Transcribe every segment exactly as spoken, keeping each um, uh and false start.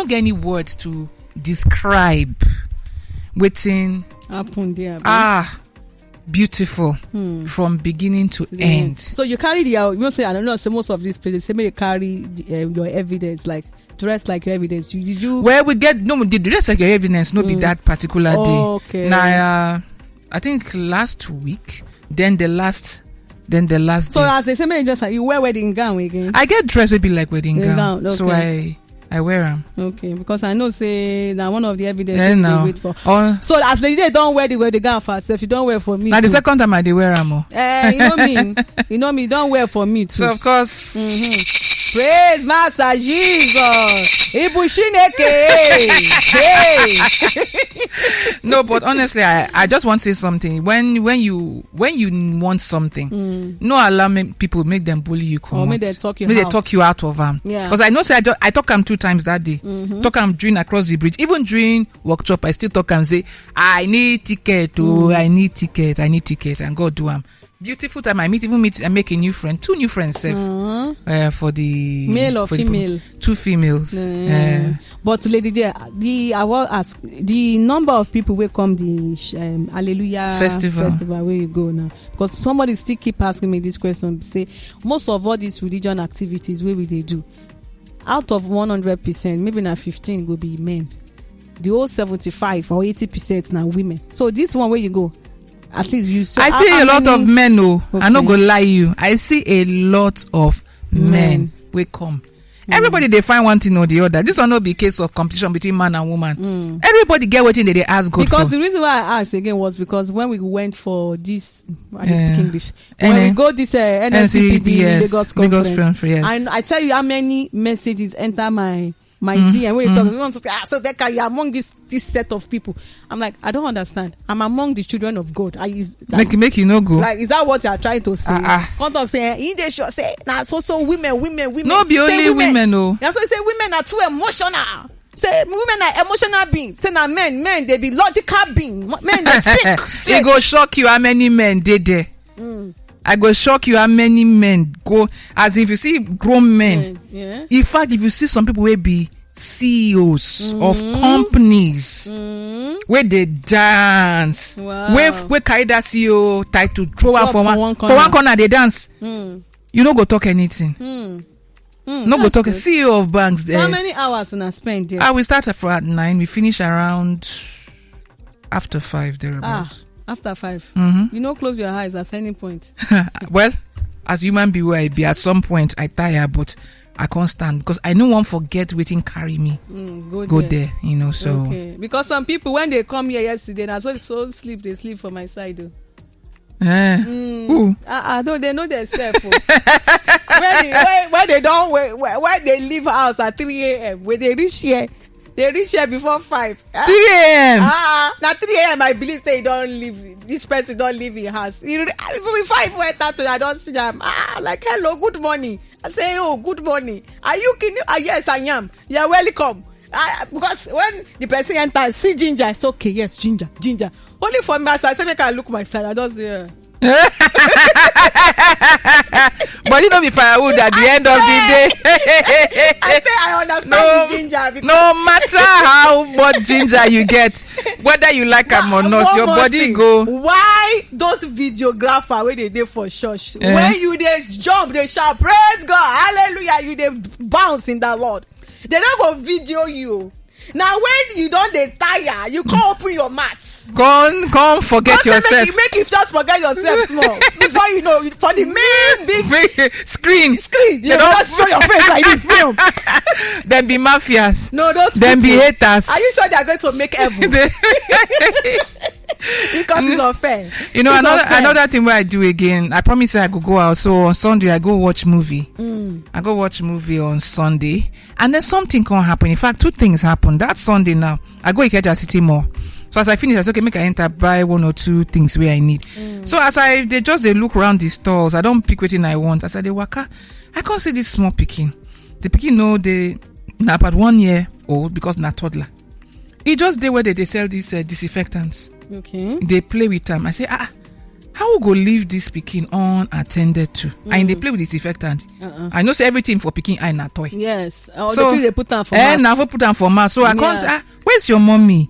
don't get any words to describe wetin happen there, abi? Ah, beautiful. Hmm. From beginning to end. So you carry the, you know, say, I don't know, say most of these places, say, may you carry the, uh, your evidence, like, dress like your evidence. You, did you? Well, we get, no, the dress like your evidence, no be, mm, that particular day. Oh, okay. Now, uh, I think last week, then the last, then the last. So day, as they say, may you just, you wear wedding gown again? I get dress will be like wedding gown. Wedding gown, okay. So I I wear am. Okay, because I know say na one of the evidence, eh, wey we dey wait for. So as the day don wear the wedding gown for herself, you don wear for me too. Na the second time I dey wear am o. Eh, you know me. You know me, don wear for me too. So of course. Mm-hmm. Praise Master Jesus. Ibu Chineke. Hey. No, but honestly, I, I just want to say something. When, when you when you want something, mm, no allow me, people make them bully you, or make them talk you out. Make they talk you out of am. Yeah. Because I know say I, ju- I talk am two times that day. Mm-hmm. Talk am during across the bridge, even during workshop, I still talk am say, "I need ticket, oh, mm, I need ticket, I need ticket," and God do am. Beautiful time. I meet, even meet, I make a new friend, two new friends sef, mm-hmm, uh, for the male or for the female? Two females. Mm. Uh, But Lady J, the, I wan ask, the number of people wey come the sh- um, Hallelujah Festival. Festival where you go now, because somebody still keep asking me this question, say most of all these religion activities wey we dey do, out of one hundred percent, maybe na fifteen go be men. The whole seventy-five or eighty percent na women. So this one where you go, at least you say, I see a lot of men. Oh, I no go lie you. I see a lot of men wey come. Everybody dey find one thing or the other. This one no be case of competition between man and woman. Everybody get wetin they dey ask God for. Because the reason why I asked again was because when we went for this, I dey speak English. When we go this, uh, N S P P D Lagos conference, I, I tell you how many messages enter my my D M when they talk. They want to say, "Ah, so Becca, you are among this this set of people." I'm like, "I don't understand. I'm among the children of God." I is that, make make you no go. Like, is that what you are trying to say? Ah, ah. Come talk say, eh, he dey sure say na so so women, women, women. No be say only women, women, oh. Na so say women are too emotional. Say women are emotional beings. Say na men, men they be logical being. Men they think straight. E go shock you how many men dey there. I go shock you how many men go, as if you see grown men. Yeah, yeah. In fact, if you see some people wey be C E Os of companies, wey dey dance, wey f- wey carry that C E O title, throw am for one for one corner, dey dance. You no go talk anything. No go talk. C E O of banks. So how many hours una spend there? Ah, we start for at nine, we finish around after five thereabouts. Ah, after five. Mm-hmm. You no close your eyes at any point. Well, as human being wey I be, at some point I tire, but I can't stand because I no wan forget wetin carry me go there. You know, so. Okay. Because some people, when they come here yesterday, na so so sleep they sleep for my side, oh. Eh. Who? Ah, ah, no, they know themselves, oh. When they, when, when they don't, when, when when they leave house at three a.m., when they reach here, they reach here before five. Ah, three a.m. Ah, na three a.m., I believe say you don't leave. This person don't leave in house. You, even before I went out, I don't see them. Ah, like, "Hello, good morning." I say, "Oh, good morning. Are you kidding?" "Ah, yes, I am. You're welcome." Ah, because when the person enter, see ginger, I say, "Okay, yes, ginger, ginger." Only for me, as I say, make I look my side, I just say, eh. But you know, be firewood at the end of the day. I say I understand the ginger because no matter how much ginger you get, whether you like am or not, your body go. Why those videographer wey dey dey for church, when you dey jump, dey shout, "Praise God, hallelujah," you dey bounce in the Lord. They no go video you. Now when you don dey tire, you come open your mat. Come, come forget yourself. Make you, make you just forget yourself small. Before you know, for the main big screen, screen, you just show your face like this. Film. Dem be mafias. No, those people. Dem be haters. Are you sure they are going to make heaven? Because it's unfair. You know, another thing wey I do again, I promise you I go go out. So on Sunday, I go watch movie. I go watch movie on Sunday. And then something can happen. In fact, two things happen. That Sunday now, I go Ikeja City Mall. So as I finish, I say, "Okay, make I enter, buy one or two things wey I need." So as I dey just dey look around the stores, I don pick wetin I want. As I dey waka, I come see this small pikin. The pikin no dey, na about one year old because na toddler. E just dey where they dey sell these, uh, disinfectants. Okay. They play with am. I say, "Ah, ah." How we go leave this pikin unattended to? And they play with disinfectant. I know say everything for pikin eye na toy. Yes. Or so they put am for eh, now who put am for mouth? So I can't. Ah, where's your mommy?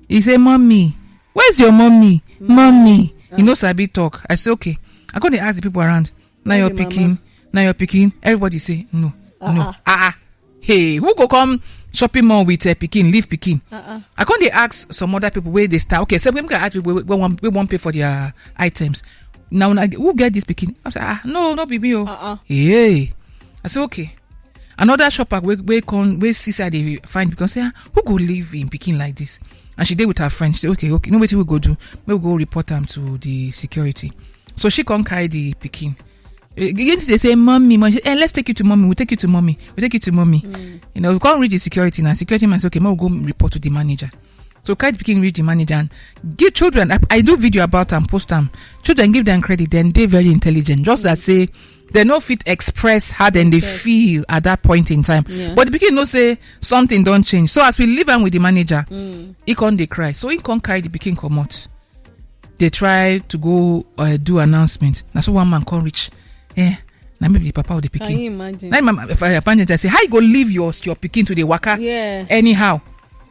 He say, "Mommy, where's your mommy? Mommy." You know, sabi talk. I say, "Okay." I come dey ask the people around. Now your pikin. Now your pikin. Everybody say no, no. Ah, ah. Hey, who go come shopping mall with uh, pikin, leave pikin? I come dey ask some other people where they start. Okay, so we can ask people wey wan pay for their items. Now, who get this pikin? I say, "Ah, no, no be me o." Hey, I say, "Okay." Another shopper wey come, wey see say I dey find pikin, say, "Ah, who go leave him pikin like this?" And she dey with her friend. She say, "Okay, okay, no wetin we go do. Make we go report am to the security." So she come carry the pikin. Again, they say, "Mommy, mommy." She say, "Eh, let's take you to mommy. We'll take you to mommy. We'll take you to mommy." You know, we can't reach the security now. Security man say, "Okay, we go report to the manager." So carry the pikin reach the manager and give children. I, I do video about am, post am. Children, give them credit. Then they very intelligent. Just that say they no fit express how then they feel at that point in time. But the pikin know say something don't change. So as we leave am with the manager, he come dey cry. So he come carry the pikin comot. They try to go uh, do announcement. Na so one man come reach. Eh, na maybe the papa of the pikin. Can you imagine? Now my, if I abandon, I say, "How you go leave your your pikin to the waka?" Yeah. Anyhow,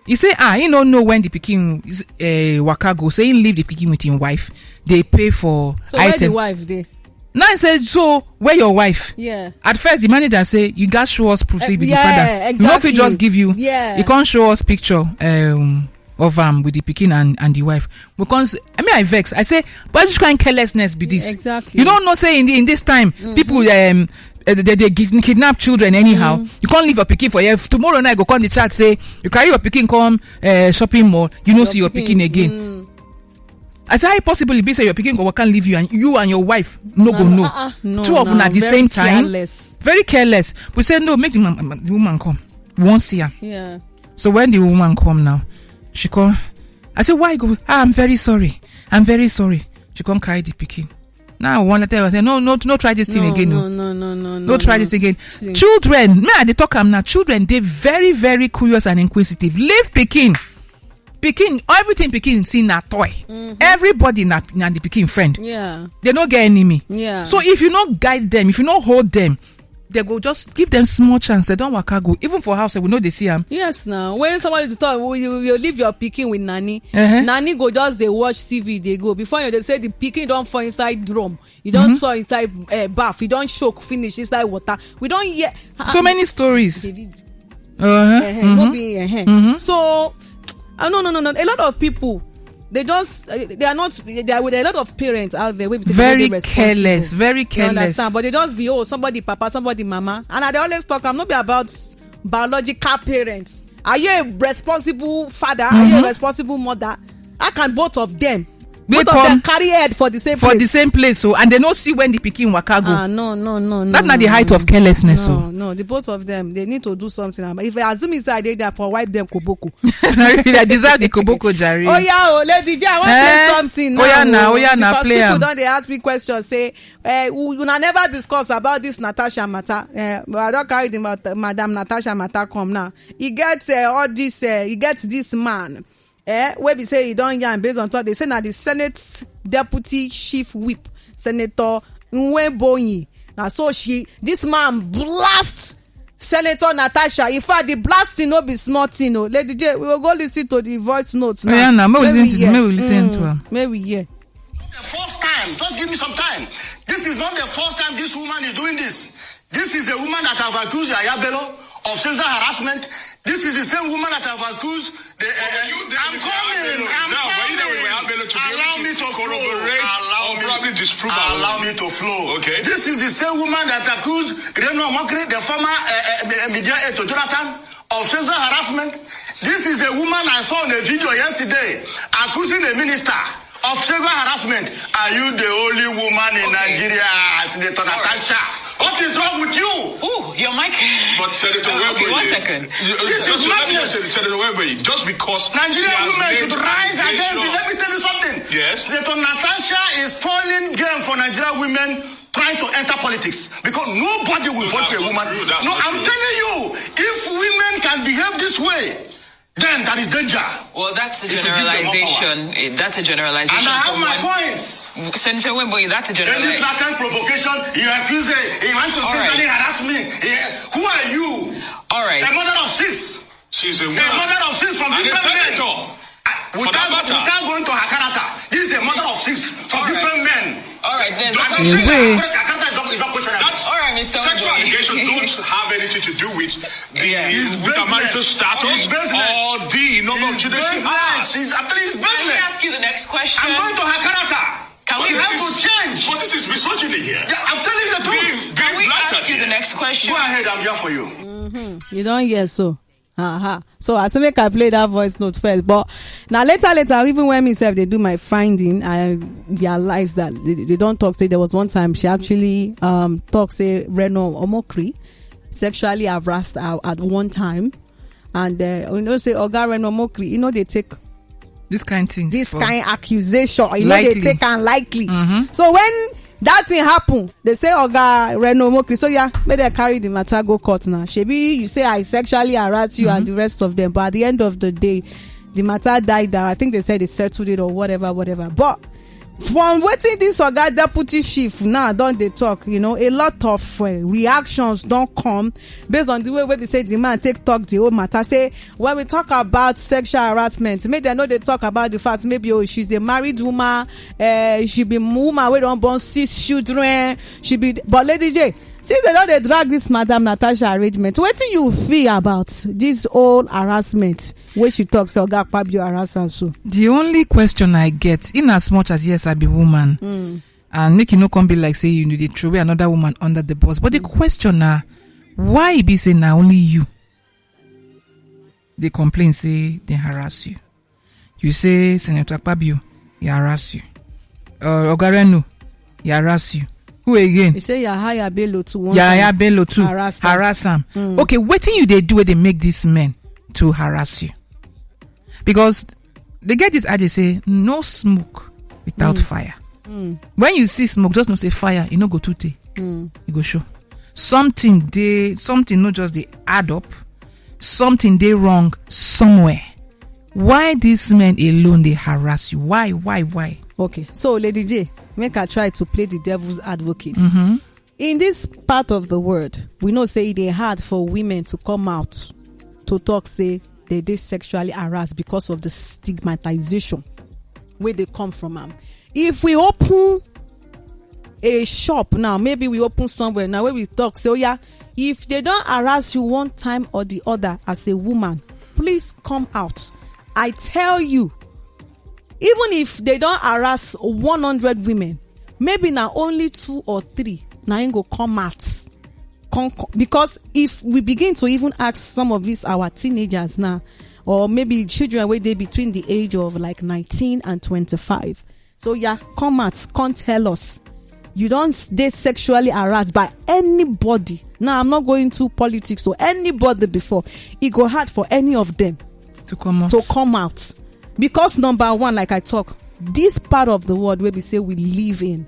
he say, "Ah, he no know when the pikin uh, waka go. Say he leave the pikin with him wife. They pay for so item." Where the wife dey? Now I said, "So where your wife?" Yeah. At first, the manager say, "You guys show us proof. Say uh, be yeah, the father. Exactly. We no fit just give you." Yeah. He can't show us picture. Um, of am with the pikin and and the wife. Because I mean, I vex. I say, "But which kind carelessness be this?" Exactly. You don't know say in the, in this time, people um uh, they, they kid- kidnap children anyhow. You can't leave your pikin for here. Tomorrow night, go come the chat say you carry your pikin come uh, shopping mall. You no see your pikin again. I say, "How possible it be say your pikin go waka leave you and you and your wife no go know? Uh-uh, no, two of them at the same time. Careless. Very careless." We say, "No, make the, man, the woman come. We won't see her." Yeah. So when the woman come now, she come. I say, "Why go? Ah, I'm very sorry. I'm very sorry." She come carry the pikin. Now I want to tell her, say, "No, no, no, try this thing no, again. No, no, no, no, no, no try no. this again." See. Children, me I dey talk am now. Children, they very, very curious and inquisitive. Leave pikin. Pikin, everything pikin see na toy. Everybody na na the pikin friend. Yeah. They no get enemy. Yeah. So if you no guide them, if you no hold them, they go just give them small chance. They don't waka go. Even for house, we know they see am. Yes, now when somebody dey talk, you you leave your pikin with nanny. Uh-huh. Nanny go just dey watch T V, dey go. Before you dey say the pikin don fall inside drum, you don fall inside uh, bath, you don choke finish inside water. We don hear. So many stories. David. Uh-huh. Uh-huh. No be uh-huh. So uh, no no no no a lot of people they just uh, they are not they are with a lot of parents out there wey be say they no dey very responsible. Careless, very careless. You understand? But they just be, "Oh, somebody papa, somebody mama." And I dey always talk am, no be about biological parents. Are you a responsible father? Are you a responsible mother? How can both of them, both of them carry head for the same place? For the same place, so and they no see when the pikin waka go. Ah, no no no no. That's not the height of carelessness. No so no, the both of them, they need to do something. If I assume inside, they there for wipe them koboko. They deserve the koboko, jare. Oh yeah, oh Lady J, I want to play something now. Oh yeah, now, oh yeah, now, because play people am. Don dey ask me questions, say, "Eh, una never discuss about this Natasha matter." Eh, but I don carry the mat- Madam Natasha matter come now. He gets uh, all this. Uh, he gets this man. Eh, wey be say he don yarn based on talk. They say na the Senate deputy chief whip, Senator Nweboyi. Na so she, this man blast Senator Natasha. In fact, the blasting no be small thing o. Lady J, we go go listen to the voice notes now. Oh, yeah, now, make we listen to, make we listen to her. Make we hear. The first time, just give me some time. This is not the first time this woman is doing this. This is a woman that have accused Yaya Bello of sexual harassment. This is the same woman that have accused the. Uh, I'm coming. I'm coming. Allow me to flow. Allow me. Allow me to flow. Okay. This is the same woman that accused Reno Mokri, the former uh, uh, media aide to Jonathan, of sexual harassment. This is a woman I saw on a video yesterday accusing a minister of sexual harassment. Are you the only woman in Nigeria, Senator Natasha? What is wrong with you? Ooh, your mic. But Senator Webboye, one second. This is madness. Senator Webboye, just because Nigerian women should rise against it. Let me tell you something. Yes. Senator Natasha is spoiling game for Nigerian women trying to enter politics because nobody will vote for a woman. No, I'm telling you, if women can behave this way, Then that is danger. Well, that's a It's a big development. generalization. Eh, That's a generalization. And I have from my one- points. Senator Wimbo, that's a In this generalization. latent provocation, he accused, he went to All right. physically harass me. He, who are you? All right. A mother of six. She's a It's a woman. Mother of six from And a different men. senator. I- For that Without, matter. without going to her character, this is a mother of six from All right. Different men. All right, then. Don't All say that Wait. her character is not, is not questionable. That right, Mister Sexual Wimbo. allegations don't have anything to do with the It's with the marital business. status It's business. or the number of It's children she business. has. It's, I'm telling you, it's Can we business. Ask you the next question? I'm going to her character. Can we She ask has to change. But this is misogyny here. Yeah, I'm telling you the truth. Being Can we blatant ask you the here. next question? Go ahead, I'm here for you. You don hear so. Aha. So I say make I play that voice note first, but now later, later, even when myself they do my finding, I realize that they, they don't talk. Say there was one time she actually um talk say Reno Omokri sexually harassed her at one time, and uh, you know say Oga Reno Omokri, you know they take This kind thing. this for- kind accusation, you know they Likely. take and likely. So when that thing happen, they say Oga Reno Omokri, so yeah, may they carry the matter go court now. Shebi, you say I sexually harass you and the rest of them, but at the end of the day, the matter died down. I think they said they settled it or whatever, whatever. But from wetin this Oga deputy chief now don dey talk, you know, a lot of uh, reactions don come based on the way wey be say the man take talk the whole matter. Say when we talk about sexual harassment, make dem no dey talk about the fact maybe, oh, she's a married woman, uh, she be woman wey don born six children, she be, but Lady J, since they don dey drag this Madam Natasha arrangement, wetin you feel about this whole harassment wey she talk say Oga Akpabio harass am so? The only question I get, in as much as yes, I be woman, and make it no come be like say you need to throw away another woman under the bus. But the question now, why e be say na only you they complain say they harass you? You say Senator Akpabio, he harass you. Uh, Oga Reno, he harass you. Who again? You say Yahaya Bello to one Yahaya time. Bello too. Harass am. Harass am. Okay, wetin you dey do wey dey make this men to harass you? Because they get this adage say no smoke without fire. When you see smoke, just know say fire, e no go too tey. E go show. Something dey, something no just dey add up. Something dey wrong somewhere. Why these men alone dey harass you? Why, why, why? Okay, so Lady J, make I try to play the devil's advocate. In this part of the world, we know say e dey hard for women to come out to talk say they dey sexually harassed because of the stigmatization wey dey come from am. If we open a shop now, maybe we open somewhere now where we talk say, oh yeah, if they don harass you one time or the other as a woman, please come out. I tell you, even if they don harass one hundred women, maybe na only two or three na im go come out. Come, come, because if we begin to even ask some of these our teenagers now, or maybe children wey dey between the age of like nineteen and twenty-five, so yeah, come out, come tell us. You don s- dey sexually harassed by anybody. Now, I'm not going to politics or anybody before. It go hard for any of them To come out. to come out. Because number one, like I talk, this part of the world where we say we live in,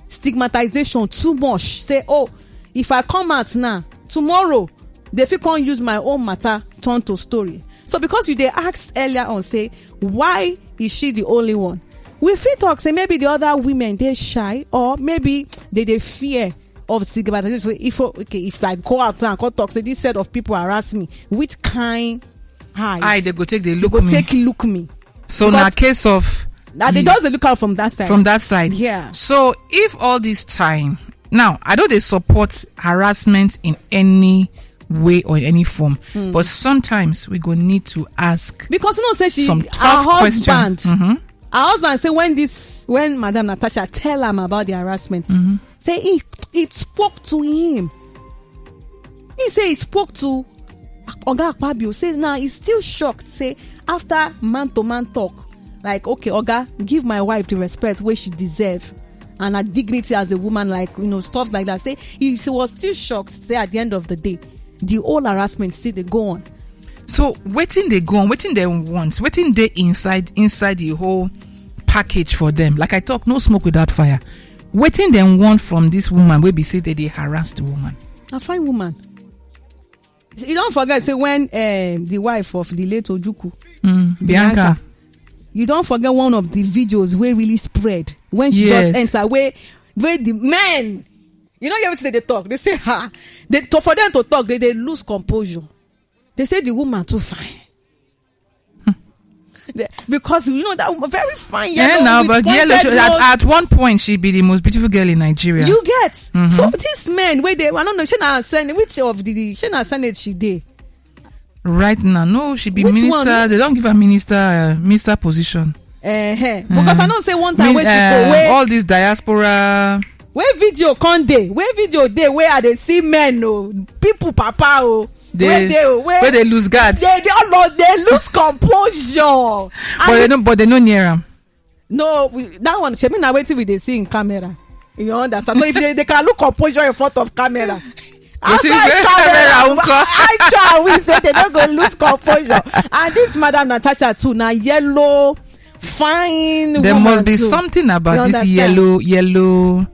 stigmatization too much. Say, oh, if I come out now, tomorrow, they fit come use my own matter turn to story. So because you dey ask earlier on, say, why is she the only one? We fit talk say maybe the other women dey shy, or maybe they dey fear of stigmatization. So if, okay, if I go out now and come talk say this set of people harass me, which kind eye Eye they go take, they they look go me. Take look me? So na Because case of Now they you- just dey look out from that side. from that side. Yeah. So if all this time now, I know they support harassment in any way or in any form, but sometimes we go need to ask. Because you know say she Some her tough question. Husband, her husband say when this when Madam Natasha tell am about the harassment, say he it spoke to him. He say it spoke to Oga Akpabio. Say now he's still shocked. Say after man to man talk, like, okay, Oga, give my wife the respect where she deserve and her dignity as a woman, like, you know, stuff like that. Say he, he was still shocked. Say at the end of the day, the whole harassment still dey go on. So wetin they go on, wetin they want, wetin they inside inside the whole package for them. Like I talk, no smoke without fire. Wetin they want from this woman wey be say that they harass the woman. A fine woman. You don't forget say when um, the wife of the late Ojuku, mm, Bianca. Bianca, you don't forget one of the videos where really spread when she, yes, just enter, where where the men, you know, everything they talk, they say ha, they, to, for them to talk, they, they lose composure. They say the woman too fine. Because you know that woman very fine, yeah, yellow, now, with but yellow, she, at, at one point she be the most beautiful girl in Nigeria. You get, mm-hmm, so this men where they, I don't know, she na Senate, which of the, she na Senate she dey right now. No, she be, which minister one? They don't give her minister, uh, minister position. Uh-huh. Because I know say one time when she go, uh, where all this diaspora, where video come dey, where video dey, where I dey see men, oh, people papa, oh, they, where they, oh, where, where they lose guard, they, they all, they lose composure. But they no, but they no near am. No, we, that one, shebi na wetin we dey see in camera. You understand? So if they, they can look composure in front of camera, outside camera, I try, we say they no go lose composure. And this Madam Natasha too, na yellow, fine. There must be something about this yellow, yellow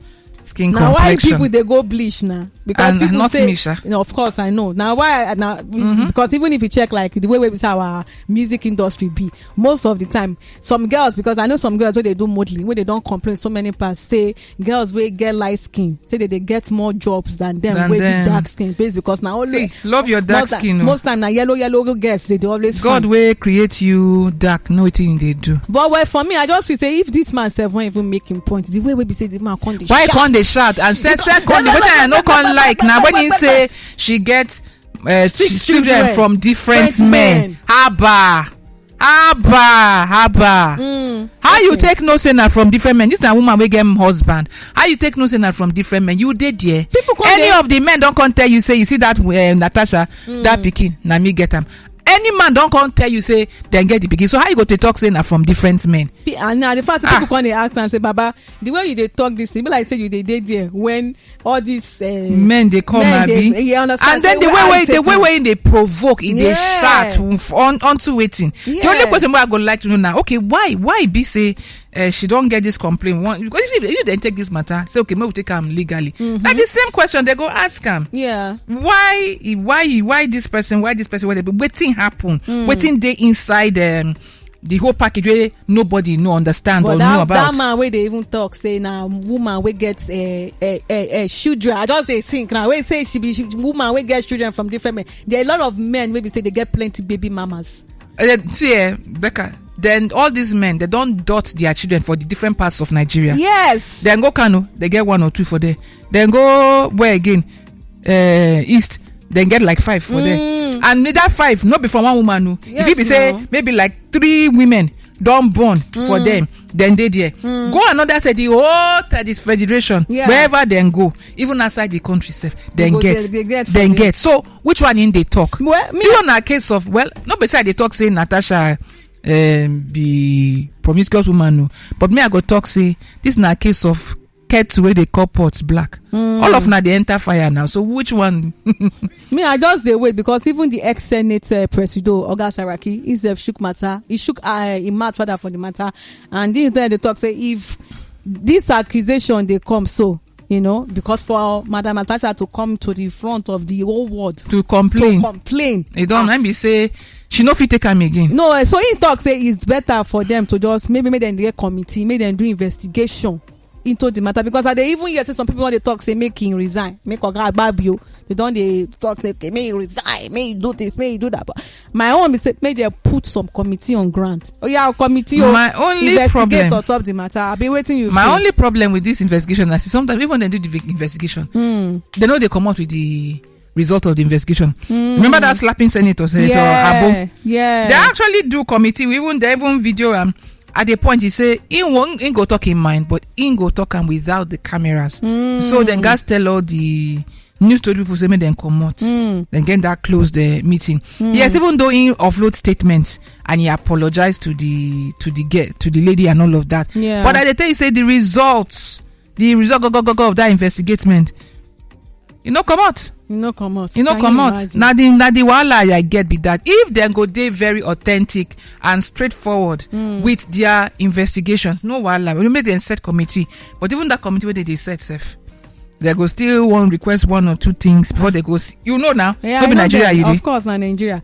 skin complexion. Now why people they go bleach now? Because and people not say, me, sha. No, of course I know. Now why? Now, mm-hmm, because even if you check, like, the way we say our music industry be, most of the time, some girls, because I know some girls where they do modeling, where they don't complain so many parts, say girls will get light skin, say that they get more jobs than them with dark skin, based because now only, see, love your dark skin, oh. Most time now yellow, yellow girls, they, they always God will create you dark, no thing they do. But well, for me, I just feel say if this man self won't even make him point, the way we be say the man can't, why can't they shout and say, second, the way I no can't like now when he say she get uh, six children from different men. Haba, haba, haba. Mm, how you take no say na from different men? This na woman wey get husband. How you take no say na from different men? You dey there. People come any of the men don't come tell you say you see that uh, Natasha, mm, that pikin na me get am. Any man don't come tell you say then get the pikin. So how you go to talk say na from different men? And now the first people come dey ask and say, Baba, the way you dey talk this thing, be like say you dey dey there when all these uh, men they come, men they, abi? You understand? And then the way, the way they provoke, e dey shout on onto waiting. The only question I go like to know now, okay, why, why be say uh, she don't get this complaint? One, because if you then take this matter, say okay, maybe we take am legally. Mm-hmm. Like the same question they go ask am. Yeah. Why, why, why this person? Why this person? Why they be waiting happen? Mm. Waiting day inside um, the whole package where nobody no understand. But or that, know about that man where they even talk say now woman we get a, a, a, a children. I just they think now. Wait, say she be she, woman we get children from different men. There are a lot of men maybe say they get plenty baby mamas. Uh, see, eh, Becca, then all these men, they don't dot their children for the different parts of Nigeria. Yes. Then go Kano, they get one or two for there. Then go where again? Uh, East, then get like five for there. Mm. And that five, not be from one woman. No. Yes, if you be say maybe like three women don't born for them, then they there. Mm. Go another side, the whole third is federation. Yeah. Wherever then go, even outside the country, sef, then get, then get. So which one in they talk? Well, me, even a case of, well, not beside they talk say Natasha um, be promiscuous woman, no. But me, I go talk say this na case of kettle where they call pot black. Mm. All of na they enter fire now. So which one? Me, I just they wait because even the ex-Senate uh, Presido, Oga Saraki, is a shook matter. He shook uh, him mad father for the matter. And then they talk say if this accusation they come so, you know, because for Madam Natasha to come to the front of the whole world to complain, to complain, it don't let me say she no fit take am again. No, eh, so he talk say it's better for them to just maybe make them get committee, make them do investigation into the matter because I dey even hear say some people when they talk say make him resign, make Oga Akpabio. They don't they talk say okay, make he resign, make he do this, make he do that. But my own is say make they put some committee on ground. Oh yeah, committee. Oh, my only investigate problem on top the matter. I be waiting you. My only problem with this investigation is sometimes even when they do the investigation, mm, they know they come out with the result of the investigation. Mm. Remember that slapping senator, Senator, yeah, Abo? Yeah. They actually do committee. We even they even video um at the point he say he won't he go talk in mind, but he go talk am without the cameras. Mm. So then guys tell all the news story people say make them come out. Mm. Then get that close the meeting. Mm. Yes, even though he offload statements and he apologized to the to the girl, to the lady and all of that. Yeah. But I dey tell you say the results, the result go go go go of that investigation, you know, come out. You know, come out. You know, come out. Now the now the wahala I get be that if they go dey very authentic and straightforward with their investigations, no wahala. We make them set committee, but even that committee where they, they set self, They go still wan request one or two things before they go see. You know now, Yeah, no I be know Nigeria them. You dey. Of course, na Nigeria.